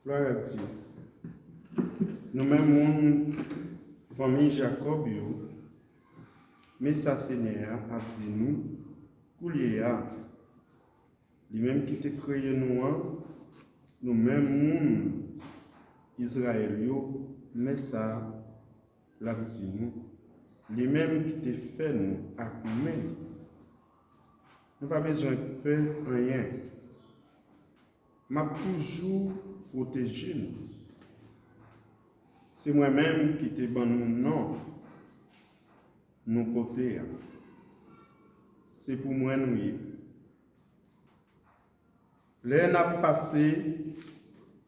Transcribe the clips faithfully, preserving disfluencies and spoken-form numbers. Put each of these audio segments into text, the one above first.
Glwa a Dye. Nou menm moun fanmi Jakòb yo, men sa Senyè a ap di nou koulye a, li menm ki te kreye nou an, nou menm moun Izrayèl yo, men sa l ap di nou, li menm ki te fè nou ak men l. Nou pa bezwen pè anyen. M ap toujou pwoteje nou. Se mwen menm ki te ban nou non nou kote a. Se pou mwen nou ye. Lè n ap pase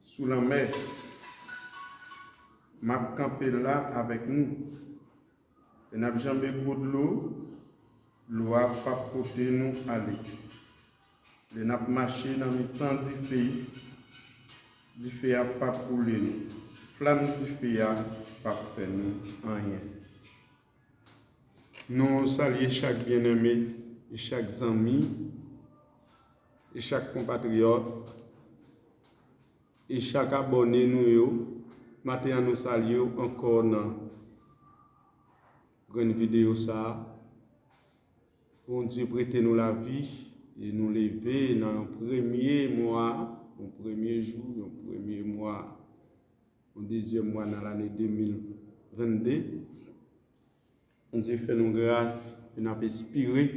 sou lanmè, m ap kanpe la avèk nou. Lè n ap janbe gwo dlo, dlo a p ap pote nou ale. Lè n ap mache nan mitan dife, dife a p ap boule nou. Flanm dife a p ap fè nou anyen. Nou salye chak byeneme e chak zanmi e chak konpatriyòt e chak abòne nou yo. Maten an, nou salye w ankò nan grenn videyo sa a. Bondye prete nou lavi e nou leve nan yon premye mwa, yon premye jou, yon premye mwa, yon dezyèm mwa nan lane de mil vennde. Bondye fè nou gras e n ap espere.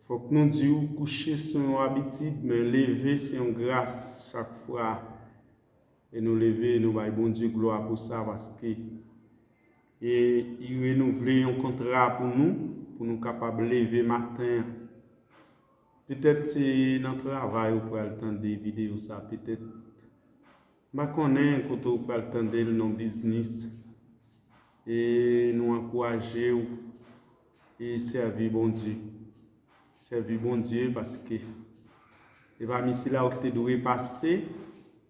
Fòk nou di w, kouche se yon abitid, men leve se yon gras chak fwa. E nou leve, nou bay Bondye glwa pou sa, paske e li renouvle yon kontra pou nou, pou nou kapab leve maten an. Petèt se nan travay ou pral tande videyo sa, petèt m pa konnen kote ou pral tande l, nan biznis. E nou ankouraje w e sèvi Bondye. Sèvi Bondye, paske e pami sila yo ki te dwe pase,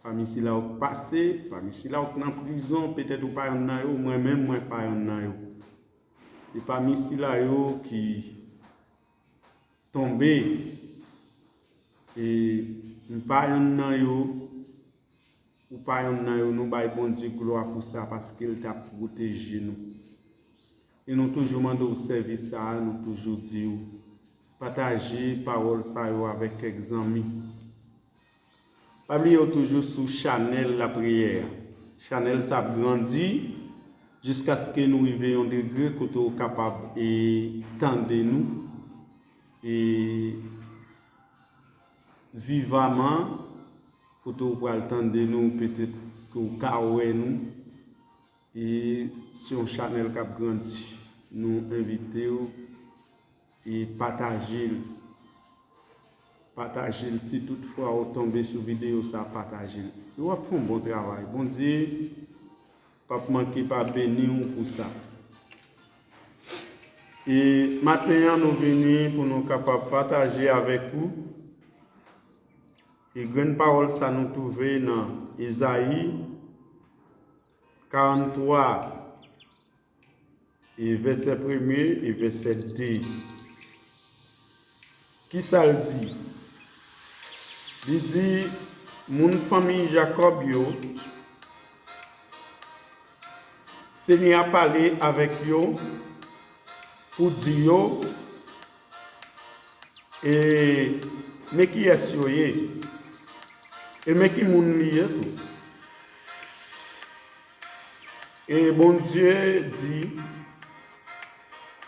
pami sila yo k pase, pami sila yo k nan prizon, petèt ou pa yonn nan yo, mwen menm, mwen pa yonn nan yo. E pami sila yo ki tonbe, e m pa yonn nan yo, ou pa yonn nan yo, nou bay Bondye glwa pou sa, paske l t ap pwoteje nou. E nou toujou mande w sèvis sa a, nou toujou di w, pataje pawòl sa yo avèk kèk zanmi. Pa bliye w toujou sou chanèl lapriyè a. Chanèl sa ap grandi jiskaske nou rive yon degre kote w kapab e tande nou e vivaman, kote w pral tande nou, petèt ke w ka wè nou. E se yon chanèl k ap grandi. Nou envite w e pataje l. Pataje l. Si tout fwa ou tonbe sou videyo sa, pataje l. E w ap fè yon bon travay. Bondye p ap manke pa beni w pou sa. E maten an, nou vini pou nou kapab pataje avèk ou e grenn pawòl sa nou twouve nan Ezayi karannntwa, e vèsè premye e vèsè de. Kisa l di? Li di, moun fanmi Jakòb yo, Senyè a pale avèk yo pou di yo, e men kiyès yo ye, e men ki moun li ye tou. E Bondye di,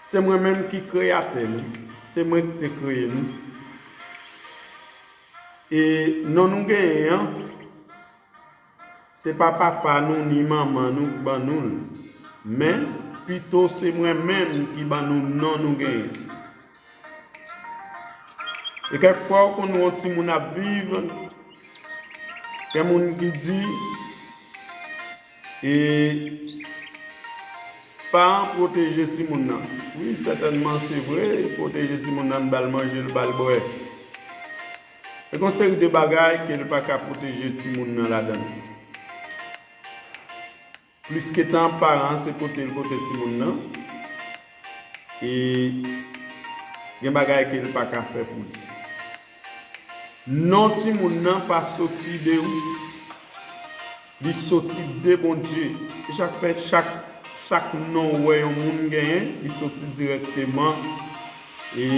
se mwen menm ki kreyatè nou, se mwen ki te kreye nou. E non nou genyen an, se pa papa nou ni manman nou k ban nou l, men pito se mwen menm ki ban nou non nou genyen. E kèk fwa ou konn wè yon timoun ap viv, gen moun ki di, e paran pwoteje timoun nan. Wi, sètènman, se vre, pwoteje timoun nan, ba l manje, l ba l bwè. E gen yon seri de bagay ke l pa ka pwoteje timoun nan ladan l. Pliske tan, paran an se kote l pote timoun nan. E gen bagay ke l pa ka fè pou li. Non timoun nan pa soti de ou. Li soti de Bondye. E sa k fè chak, chak non w wè yon moun genyen, li soti dirèkteman e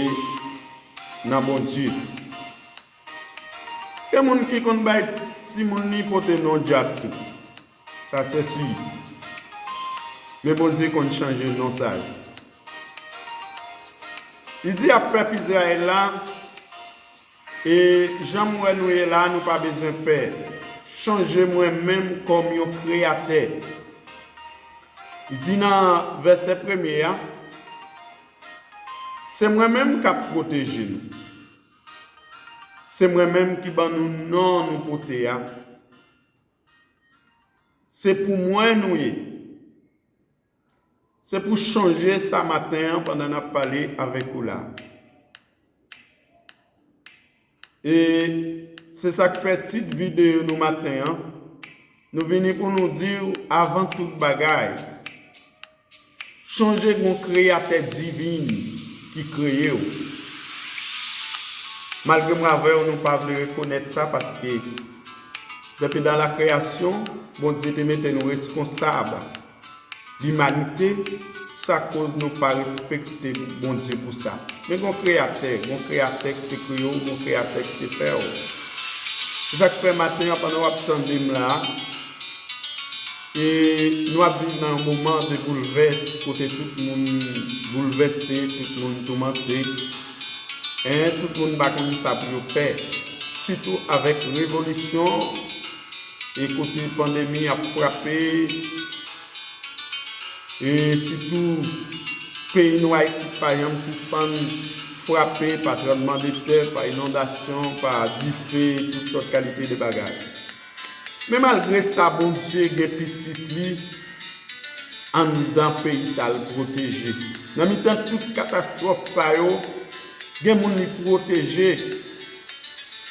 nan Bondye. Gen moun ki konn bay timoun li pote non dyab tou. Sa se si. Men Bondye konn chanje non sa yo. Li di a pèp Izrayèl la, e jan m wè nou ye la, nou pa bezwen pè. Chanje mwen menm kòm yon kreyatè. Li di nan vèsè premye a, se mwen menm k ap pwoteje nou. Se mwen menm ki ban nou non nou pote a. Se pou mwen nou ye. Se pou chanje sa maten an pandan n ap pale avèk ou la. E se sa k fè tit videyo nou maten an, nou vini pou nou di w avan tout bagay, sonje gen yon kreyatè divin ki kreye w. Malgre m avè w, nou pa vle rekonèt sa paske depi nan la kreyasyon, Bondye te mete nou reskonsab limanite, sa koz nou pa respekte Bondye pou sa. Men gon kreyatè, gon kreyatè ki te kreye w, gon kreyatè ki te fè w. Se sa k fè maten an, pandan w ap tande m la, e nou ap viv nan yon moman de boulvès, kote tout moun boulvèse, tout moun toumante, en, tout moun pa konn sa pou yo fè. Sitou avèk revolisyon, e kote pandemi ap frape, e sitou peyi nou Ayiti pa janm sispann frape pa tranblemanntè, pa inondasyon, pa dife, tout sòt kalite de bagay. Men malgre sa, Bondye gen pitit li anndan peyi sa l pwoteje. Nan mitan tout katastwòf sa yo, gen moun li pwoteje,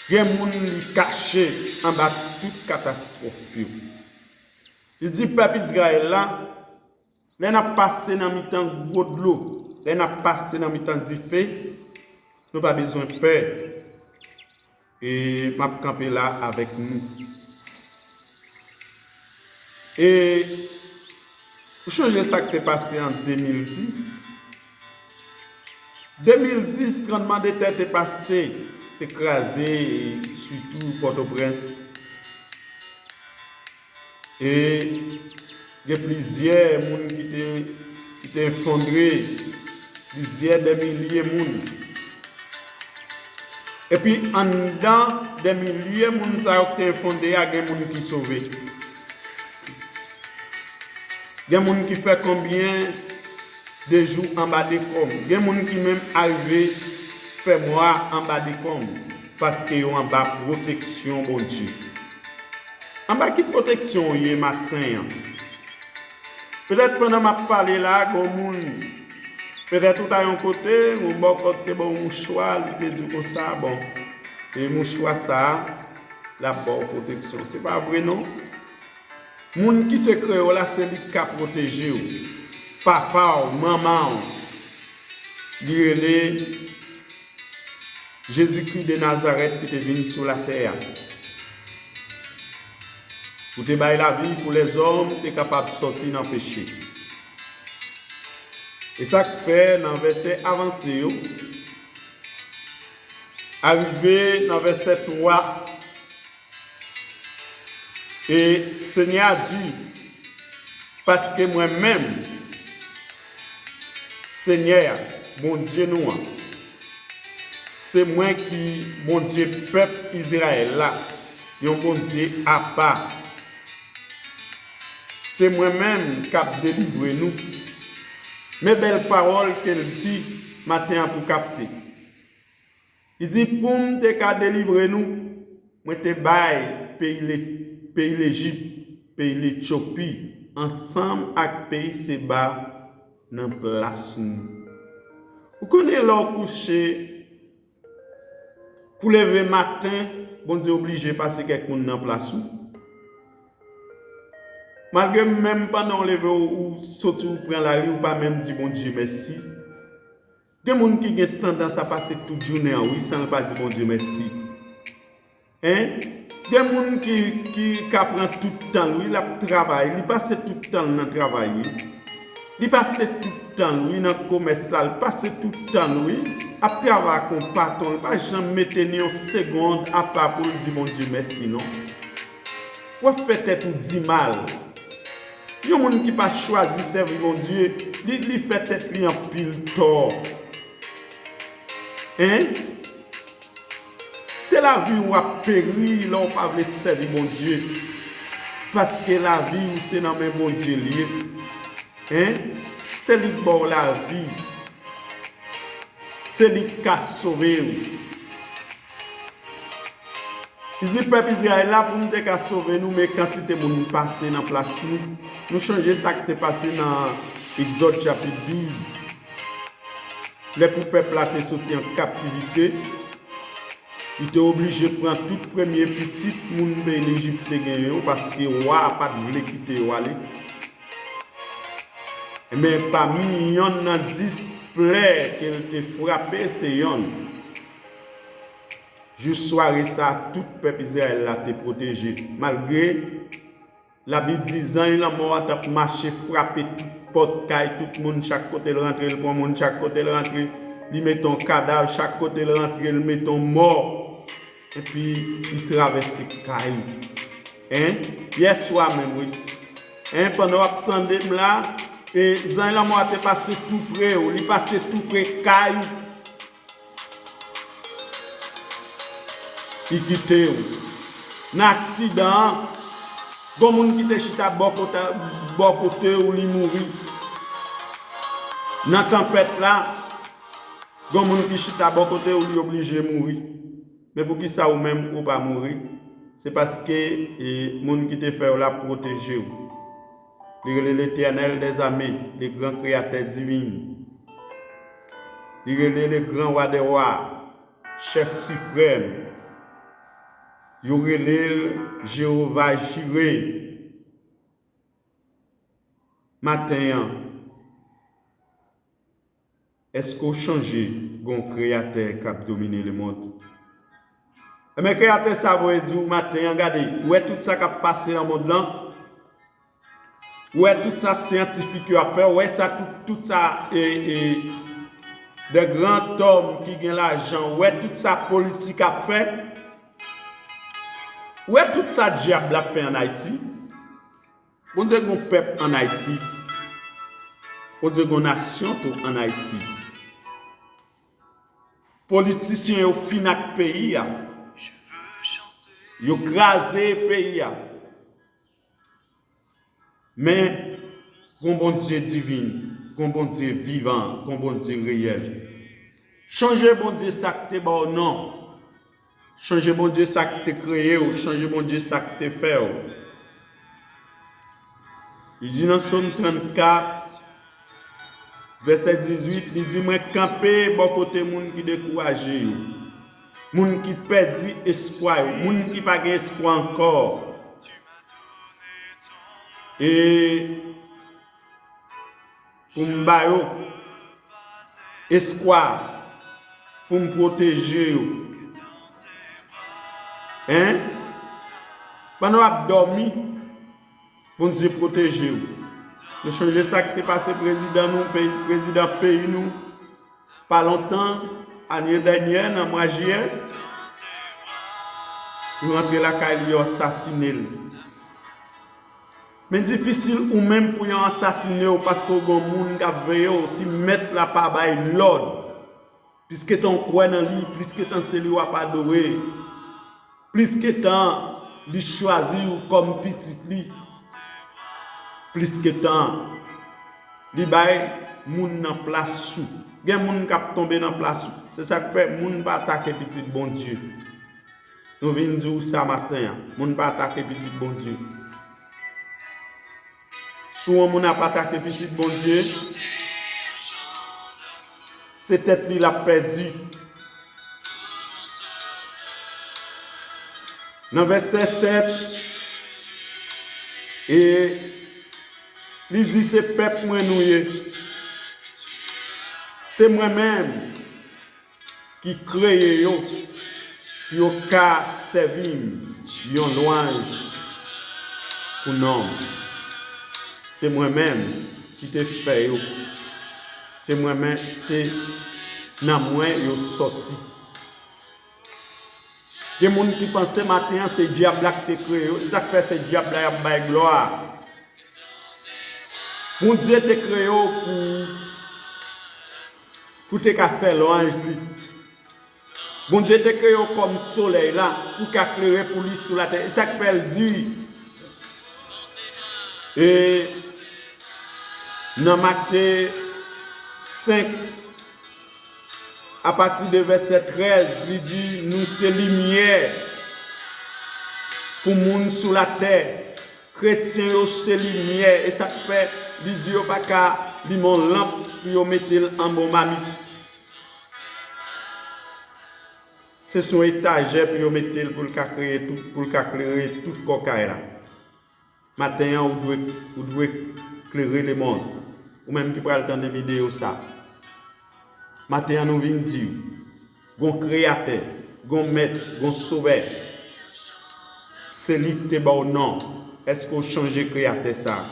gen moun li kache anba tout katastwòf yo. Li di pèp Izrayèl la, lè n ap pase nan mitan gwo dlo, lè n ap pase nan mitan dife, nou pa bezwen pè. E m ap kanpe la avèk nou. E ou chonje sa k te pase an de mil dis? De mil dis, tranblemanntè te pase, te kraze, sitou Pòtoprens. E gen plizyè moun ki te, ki te efondre, plizyè dè milye moun. Epi anndan dè milye moun sa yo ki te efondre a, gen moun ki sove. Gen moun ki fè konbyen de jou anba dekonm. Gen moun ki menm arive fè mwa anba dekonm, paske yo anba pwoteksyon Bondye. Anba ki pwoteksyon w ye maten an? Petèt pandan m ap pale la, gon moun, petèt ou ta yon kote, yon bòkò te ba w mouchwa, li te di w konsa, bon, e mouchwa sa a, l ap ba w pwoteksyon. Se pa vre non. Moun ki te kreye w la, se li k ka pwoteje w. Papa w, manman w, li rele Jezikri de Nazarèt ki te vin sou latè a. Ou te bay lavi pou lèzòm te kapab sòti nan peche. E sa k fè nan vèsè avanse yo, arive nan vèsè twa, e Senyè a di, paske mwen menm, Senyè a, Bondye nou an, se mwen ki Bondye pèp Izrayèl la, yon Bondye apa. Se mwen menm k ap delivre nou. Men bèl pawòl ke l di maten an pou kapte. Li di, pou m te ka delivre nou, mwen te bay peyi Le-, peyi Lejip, peyi Letyopi, ansanm ak peyi Seba nan plas nou. Ou konnen lè w kouche, pou leve maten, Bondye oblije pase kèk moun nan plas ou. Malgre menm pandan w leve, ou, ou soti, ou pran lari, ou pa menm di Bondye mèsi. Gen moun ki gen tandans a pase tout jounen an, wi, san l pa di Bondye mèsi. Hein? Gen moun ki, ki ka pran tout tan l, wi, l ap travay. Li pase tout tan l nan travay, wi. Li pase tout tan l, wi, nan komès la. Li pase tout tan l, wi, ap travay ak yon patwon. Li pa janm mete ni yon segond apa pou l di Bondye mèsi, non. W ap fè tèt ou di mal. Yon moun ki pa chwazi sèvi Bondye, li, li fè tèt li anpil tò. Hein? Se lavi w ap peri lè w pa vle sèvi Bondye. Paske lavi w se nan men Bondye l ye. Hein? Se li k ba w lavi. Se li k ka sove w. Li di pèp Izrayèl la, pou m te ka sove nou, men kantite moun m pase nan plas nou. Nou chonje sa k te pase nan Egzòd chapit douz. Lè pou pèp la te soti an kaptivite, li te oblije pran tout premye pitit moun peyi Lejip te genyen yo, paske wa a pa t vle kite yo ale. Men pami yonn nan dis plè ke l te frape, se yonn. Jis sware sa a, tout pèp Izrayèl la te pwoteje. Malgre Labib di zanj lanmò a t ap mache frape tout pòt kay tout moun, chak kote l rantre, l pran moun, chak kote l rantre, li mete yon kadav, chak kote l rantre, l mete yon mò. Epi li travèse kay ou. Hein? Yèswa menm, wi. Hein, pandan w ap tande m la, e zanj lanmò a te pase tou pre w, li pase tou pre kay ou. Li kite w. Nan aksidan an, gon moun ki te chita bò kote, bò kote w, li mouri. Nan tanpèt la, gon moun ki chita bò kote w, li oblije mouri. Men poukisa ou menm ou pa mouri? Se paske, e, moun ki te fè w la pwoteje w. Li rele Letènèl dèzame, le gran kreyatè divin. Li rele le gran wa dè wa, chèf siprèm. Yo rele l Jewova Jire. Maten an, èske w chonje gen yon kreyatè k ap domine lemonn? Enben, kreyatè sa voye di w maten an, gade, ou wè tout sa k ap pase nan mond lan? Ou wè tout sa syantifik yo ap fè, ou wè sa tout, tout sa e, e, de gran tòm ki gen lajan, ou wè tout sa politik ap fè, ou wè tout sa dyab la ap fè ann Ayiti. Bondye gen yon pèp ann Ayiti. Bondye gen yon nasyon tou ann Ayiti. Politisyen yo fin ak peyi a. Yo kraze peyi a. Men, gon Bondye divin, gon Bondye vivan, gon Bondye reyèl. Chonje Bondye sa k te ba w non. Chonje Bondye sa k te kreye w, chonje Bondye sa k te fè w. Li di nan Sòm trannkat, vèsè dizuit, li di, mwen kanpe bò kote moun ki dekouraje yo, moun ki pèdi espwa yo, moun ki pa gen espwa ankò. E pou m ba yo espwa, pou m pwoteje yo. Hein? Pandan w ap dòmi, Bondye pwoteje w. Nou chonje sa k te pase prezidan nou, peyi, prezidan peyi nou, pa lontan, ane dènyè, nan mwa jiyè, li rantre lakay li, yo asasine l. Men difisil ou menm pou yo asasine w paske w gen yon moun k ap veye w si mèt la pa bay lòd. Pliske tan w kwè nan li, pliske tan se li w ap adore. Pliske tan li chwazi w kòm pitit li. Pliske tan li bay moun nan plas ou. Gen moun k ap tonbe nan plas ou. Se sa k fè moun pa atake pitit Bondye. Nou vin di w sa maten an, moun pa atake pitit Bondye. Si yon moun ap atake pitit Bondye, se tèt li l ap pèdi. Nan vèsè sèt, e li di, se pèp mwen nou ye. Se mwen menm ki kreye yo pou yo ka sèvi m. yon lwanj pou non m. Se mwen menm ki te fè yo. Se mwen menm, se nan mwen yo sòti. Gen moun ki panse maten an se dyab la ki te kreye yo. E sa k fè se dyab la y ap bay glwa. Bondye te kreye w pou, pou te ka fè lwanj li. Bondye te kreye w kòm solèy la, pou ka klere pou li sou latè. E sa k fè l di, e, nan Matye senk, apati de vèsè trèz, li di, nou se limyè pou moun sou latè. Kretyen yo se limyè. E sa k fè li di yo pa ka limen yon lanp pou yo mete l anba yon mamit. Se sou yon etajè pou yo mete l, pou l ka kreye tout, pou l ka klere tout kò kay la. Maten an, ou dwe, ou dwe klere lemonn. Ou menm ki pral tande videyo sa. Maten an, nou vin di w, gon Kreyatè, gon Mèt, gon Sovè. Se li ki te ba w non. Èske w chonje Kreyatè sa a?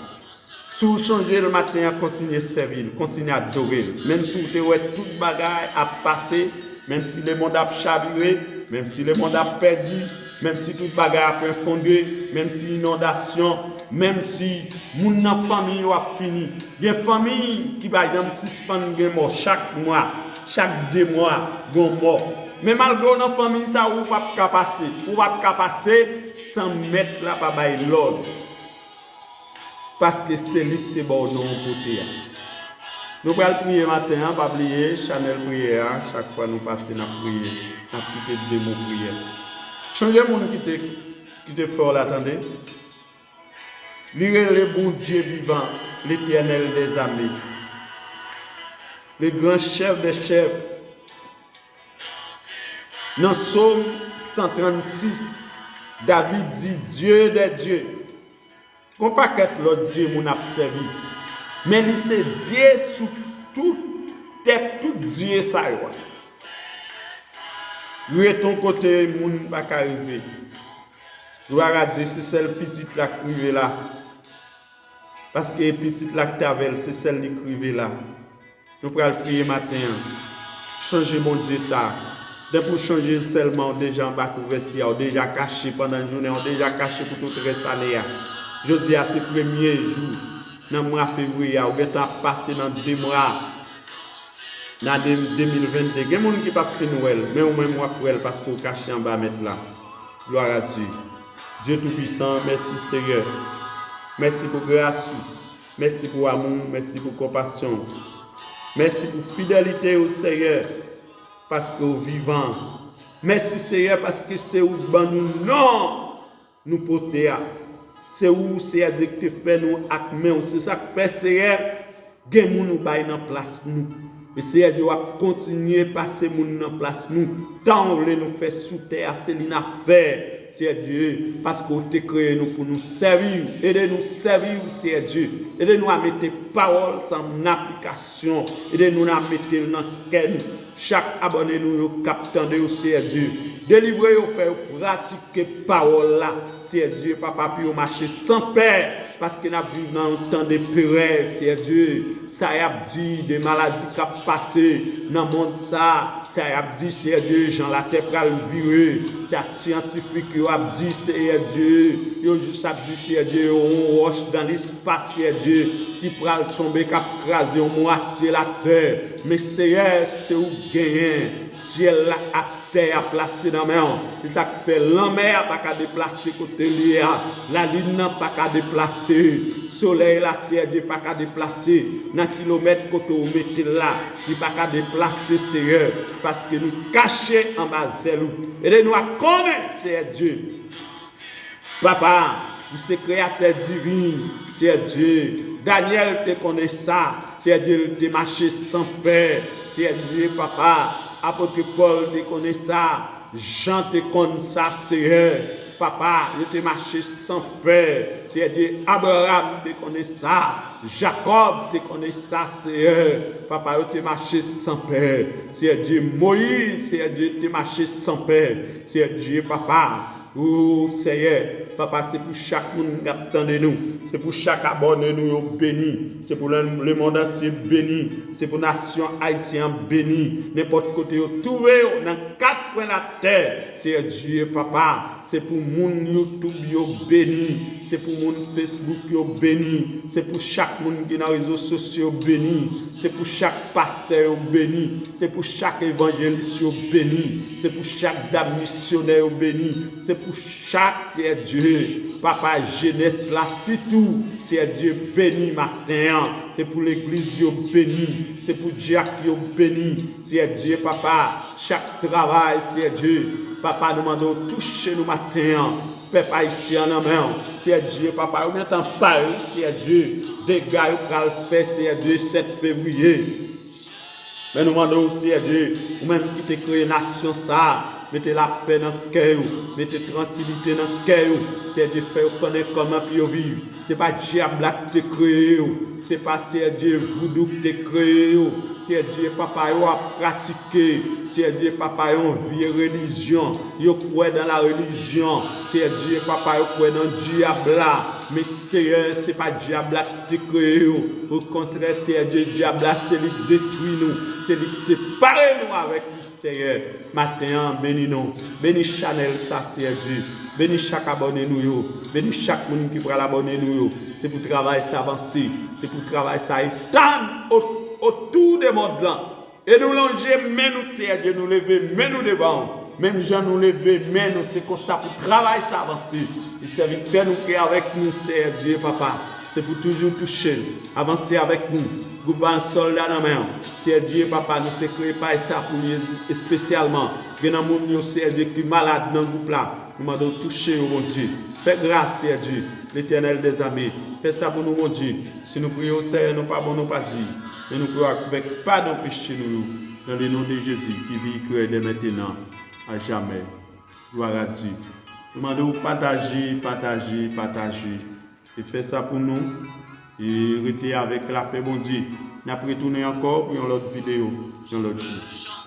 Si w chonje l maten an, kontinye sèvi l, kontinye adore l. Menm si w te wè tout bagay ap pase, menm si lemonn ap chavire, menm si lemonn ap pèdi, menm si tout bagay ap efondre, menm si inondasyon, menm si moun nan fanmi yo ap fini. Gen fanmi ki pa janm sispann gen mò chak mwa, chak de mwa, gen yon mò. Men malgre w nan fanmi sa, ou p ap ka pase. Ou p ap ka pase san Mèt la pa bay lòd. Paske se li ki te ba w non w pote a. Nou pral priye maten an, pa bliye chanèl priyè a, chak fwa nou pase n ap priye, n ap kite de mo priyè. Chonje moun ki te, ki te fè w la, tande. Li rele Bondye vivan, Letènèl dèzame, le gran chèf dè chèf. Nan Sòm san trannsis, David di, Dye dè dye. Gon pakèt lòt dye moun ap sèvi. Men li se Dye sou tout tèt tout dye sa yo a. Li rete yon kote moun pa ka rive. Glwa a Dye, se sèl pitit la k rive la. Paske pitit la k t avè l, se sèl li k rive la. Nou pral priye maten an. Chonje Bondye sa a. Depi w chonje l sèlman, w deja anba kouvèti a, w deja kache pandan jounen an, w deja kache pou tout rès ane a. Jodi a se premye jou nan mwa fevriye a, w gentan ap pase nan de mwa nan de, de mil vennde. Gen moun ki p ap fin wè l, men ou menm w ap wè l paske w kache anba Mèt la. Glwa a Dye. Dye Toupisan, mèsi Seyè. Mèsi pou gras ou. Mèsi pou amou w, mèsi pou konpasyon w. Mèsi pou fidelite w, Seyè, paske w vivan. Mèsi, Seyè, paske se ou k ban nou non nou pote a. Se ou, Seyè Dye, ki te fè nou ak men w. Se sa k fè, Seyè, gen moun ou bay nan plas nou. E Seyè Dye, w ap kontinye pase moun nan plas nou. Tan w vle nou fè sou tè a, se li n ap fè. Seyè Dye, paske w te kreye nou pou nou sèvi w. Ede nou sèvi w, Seyè Dye. Ede nou a mete pawòl sa a an aplikasyon. Ede nou a mete l nan kè nou. Chak abòne nou yo k ap tande yo, Seyè Dye. Delivre yo, fè yo pratike pawòl la, Seyè Dye, papa, pou yo mache san pè, paske n ap viv nan yon tan de perè, Seyè Dye. Sa y ap di de maladi k ap pase nan mond sa a, sa y ap di, Seyè Dye, jan latè pral vire, sa syantifik yo ap di, Seyè Dye, yo jis ap di, Seyè Dye, yon wòch nan lespas, Seyè Dye, ki pral tonbe, k ap kraze yon mwatye latè. Men, Seyè, se ou k genyen syèl la ak tè a plase nan men w. Se sa k fè lanmè a pa ka deplase kote l ye a. Lalin nan pa ka deplase. Solèy la, Seyè Dye, pa ka deplase nan kilomèt kote w mete l la. Li pa ka deplase, Seyè, paske nou kache anba zèl ou. Ede nou a konnen, Seyè Dye, Papa, ou se kreyatè divin, Seyè Dye. Danyèl te konnen sa, Seyè Dye, l te mache san pè. Seyè Dye, papa, apot Pòl te konnen sa, Jan te konn sa, Seyè. Papa, yo te mache san pè. Seyè Dye, Abraram te konnen sa, Jakòb te konnen sa, Seyè. Papa, yo te mache san pè. Seyè Dye, Moyiz, Seyè Dye, te mache san pè. Seyè Dye, papa, O Seyè, papa, se pou chak moun k ap tande nou, se pou chak abòne nou yo beni, se pou le, lemonn antye beni, se pou nasyon ayisyen an beni, nenpòt kote yo twouve yo nan kat kwen latè, Seyè Dye, papa, se pou moun YouTube yo beni, se pou moun Facebook yo beni, se pou chak moun ki nan rezo sosyo yo beni, se pou chak pastè yo beni, se pou chak evanjelis yo beni, se pou chak dam misyonè yo beni, se pou chak, Seyè Dye, papa, jenès la sitou, Seyè Dye, beni maten an, se pou legliz yo beni, se pou dyak yo beni, Seyè Dye, papa, chak travay, Seyè Dye, papa, nou mande w touche nou maten an, pèp ayisyen an nan men w, Seyè Dye, papa, yo gentan pare, Seyè Dye, dega yo pral fè, Seyè Dye, sèt fevriye. Men nou mande w, Seyè Dye, ou menm ki te kreye nasyon sa a, mete lapè nan kè yo, mete trankilite nan kè yo, Seyè Dye, fè yo konnen kòman pou yo viv. Se pa dyab la ki te kreye yo, se pa, Seyè Dye, voudou ki te kreye yo, Seyè Dye, papa, yo ap pratike, Seyè Dye, papa, yon vye relijyon, yo kwè nan la relijyon, Seyè Dye, papa, yo kwè nan dyab la, men Seyè, se pa dyab la ki te kreye yo. Okontrè, Seyè Dye, dyab la, se li k detwi nou, se li k separe nou avèk ou, Seyè. Maten an, beni nou, beni chanèl sa, Seyè Dye, beni chak abòne nou yo, beni chak moun ki pral abòne nou yo. Se pou travay sa vanse, se pou travay sa etann o- otou de mond lan. E nou lonje men nou, Seyè Dye, nou leve men nou devan w. Menm jan nou leve men nou, se konsa pou travay sa avanse. E sèvitè nou ki avèk nou, Seyè Dye, papa, se pou toujou touche l. Avanse avèk nou. Gwoup Vayan Sòlda nan men w. Seyè Dye, papa, nou te kreye paj sa pou li espesyalman. Gen nan moun yo, Seyè Dye, ki malad nan gwoup la. Nou mande w touche yo, Bondye. Fè gras, Seyè Dye, Letènèl dèzame. Fè sa pou nou, Bondye. Si nou priye w, Seyè, nou pa bon, nou pa diy. Men nou priye w avèk padon peche nou yo. Nan le non de Jezi, ki viv, ki règne dè mentenan a jamè. Glwa a Dye. Nou mande w pataje, pataje, pataje. E fè sa pou nou. E rete avèk lapè Bondye. N ap retounen ankò pou yon lòt videyo, yon lòt jou.